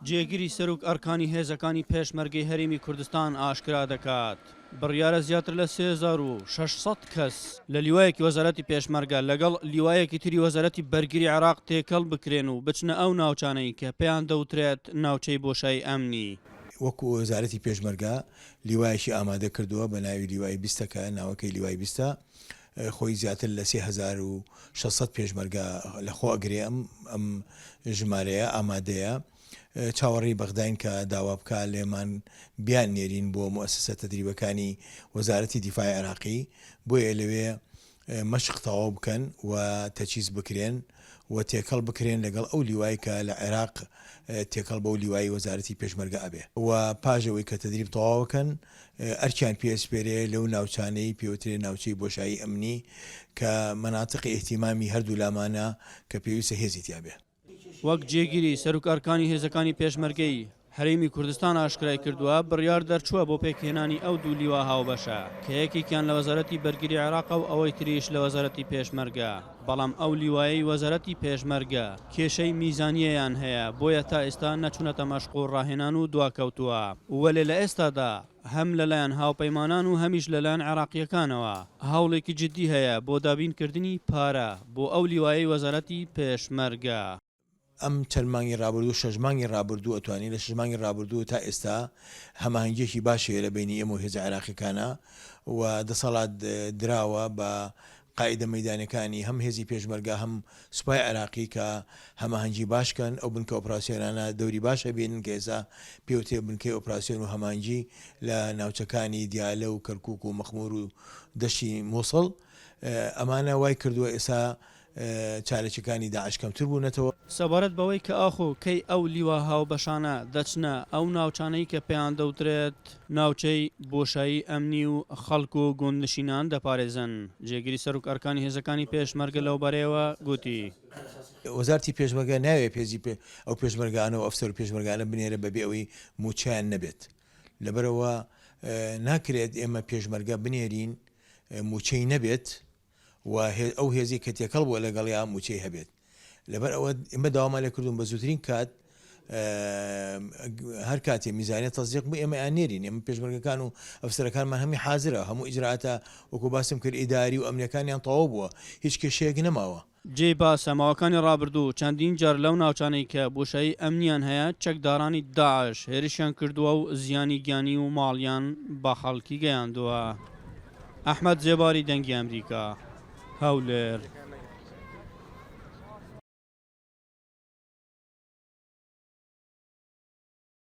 جێگری سەرۆک ئەرکانی هێزەکانی پێشمەرگەی هەرێمی کوردستان ئاشکرا دەکات، بڕیارە زیاتر لە 3600 کەس لە لیوایەکی وەزارەتی پێشمەرگە لەگەڵ لیوایەکی تری وەزارەتی بەرگری عێراق تێکەڵ بکرێن و بچنە ئەو ناوچانەی کە پێیان دەوترێت ناوچەی بۆشایی ئەمنی. وەکو وەزارەتی پێشمەرگە لیوایەکی ئامادە کردووە بە ناوی لیوای بیستە کە ناوەکەی لیوای بیستە خۆی زیاتر لە 3600 پێشمەرگە لە خۆ ئەگرێ ئەم ئەم ژمارەیە ئامادەیە چاوەڕێی بەغداین کە داوا بکا لێمان بیان نێرین بۆ موئەسەسە تەدریبەکانی وەزارەتی دیفاعی عێراقی بۆیە لەوێ مەشق تەواو بکەن و تەجهیز بکرێن و تێکەڵ بکرێن لەگەڵ ئەو لیوای کە لە عێراق تێکەڵ بەو لیوای وەزارەتی پێشمەرگە ئەبێ و پاش ئەوەی کە تەدریب تەواوەکەن ئەرکیان پێ ئەسپێرێ لەو ناوچانەی پێوترێ ناوچەی بۆشایی ئەمنی کە مەناتقی ئیهتیمامی هەردوو لامانە کە پێویستە هێزی تیا بێ. وەک جێگیری سەرۆک ئەرکانی هێزەکانی پێشمەرگەی هەرێمی کوردستان ئاشکرای کردووە، بڕیار دەرچووە بۆ پێکهێنانی ئەو دوو لیوا هاوبەشە کە یەکێکیان لە وەزارەتی بەرگری عێراقە و ئەوەی تریش لە وەزارەتی پێشمەرگە، بەڵام ئەو لیوایەی وەزارەتی پێشمەرگە کێشەی میزانیەیان هەیە بۆیە تا ئێستا نەچوونەتە مەشق و ڕاهێنان و دواکەوتووە، وەلێ لە ئێستادا هەم لەلایەن هاوپەیمانان و هەمیش لەلایەن عێراقییەکانەوە هەوڵێکی جددی هەیە بۆ دابینکردنی پارە بۆ ئەو لیوایەی وەزارەتی پێشمەرگە. ئەم چەند مانگی ڕابردوو، شەش مانگی ڕابردوو ئەتوانین لە شەش مانگی ڕابردوو تا ئێستا هەماهەنگییەکی باش هەیە لە بەینی ئێمە و هێزە عێراقییەکانا و دەسەڵات دراوە بە قائیدە مەیدانیەکانی هەم هێزی پێشمەرگە هەم سوپای عێراقی کە هەماهەنگی باش کەن، ئەو بنکە ئۆپراسیۆنانە دەوری باش ئەبینن کە ئێستا پێوترێ بنکەی ئۆپراسیۆن و هەماهەنگی لە ناوچەکانی دیالە و کەرکوک و مەخمور و دەشتی موسڵ، ئەمانە وای کردووە ئێستا چاالکیەکانی داعش کەمتر بوونەتەوە. سەبارەت بەوەی کە ئاخۆ کەی ئەو لیوا هاوبەشانە دەچنە ئەو ناوچانەی کە پێیان دەوترێت ناوچەی بۆشایی ئەمنی و خەڵک و گوندنشینان دەپارێزن، جێگری سەرۆک ئەرکانی هێزەکانی پێشمەرگە لەوبارەیەوە گوتی. وەزارەتی پێشمەرگە نایەوێت پێزی ئەو پێشمەرگانە و ئەفسەر و پێشمەرگانە بنێرێت بەبێ ئەوەی مووچەیان نەبێت، لەبەرئەوە ناکرێت ئێمە پێشمەرگە بنێرین مووچەی نەبێت و ئەو هێزەی کە تێکەڵ بووە لەگەڵیا مووچەی هەبێت لەبەر ئەوە ئێمە داوامان لێ کردوون بە زووترین کات هەر کاتێ میزانیە تەزیق بوو ئێمە یان نێرین ئێمە پێشمەرگەکان و ئەفسەرەکانمان هەمی حازرە هەموو ئیجراتە وەکو باسم کرد ئیداری و ئەمنیەکانیان تەواو بووە هیچ کێشەیەک نەماوە. جێی باسە ماوەکانی ڕابردوو چەندین جار لەو ناوچانەی کە بۆشایی ئەمنیان هەیە چەکدارانی داعش هێرشیان کردووە و زیانی گیانی و ماڵیان بە خەڵکی گەیاندووە. ئەحمەد زێباری دەنگی ئەمریکا، هەولێر.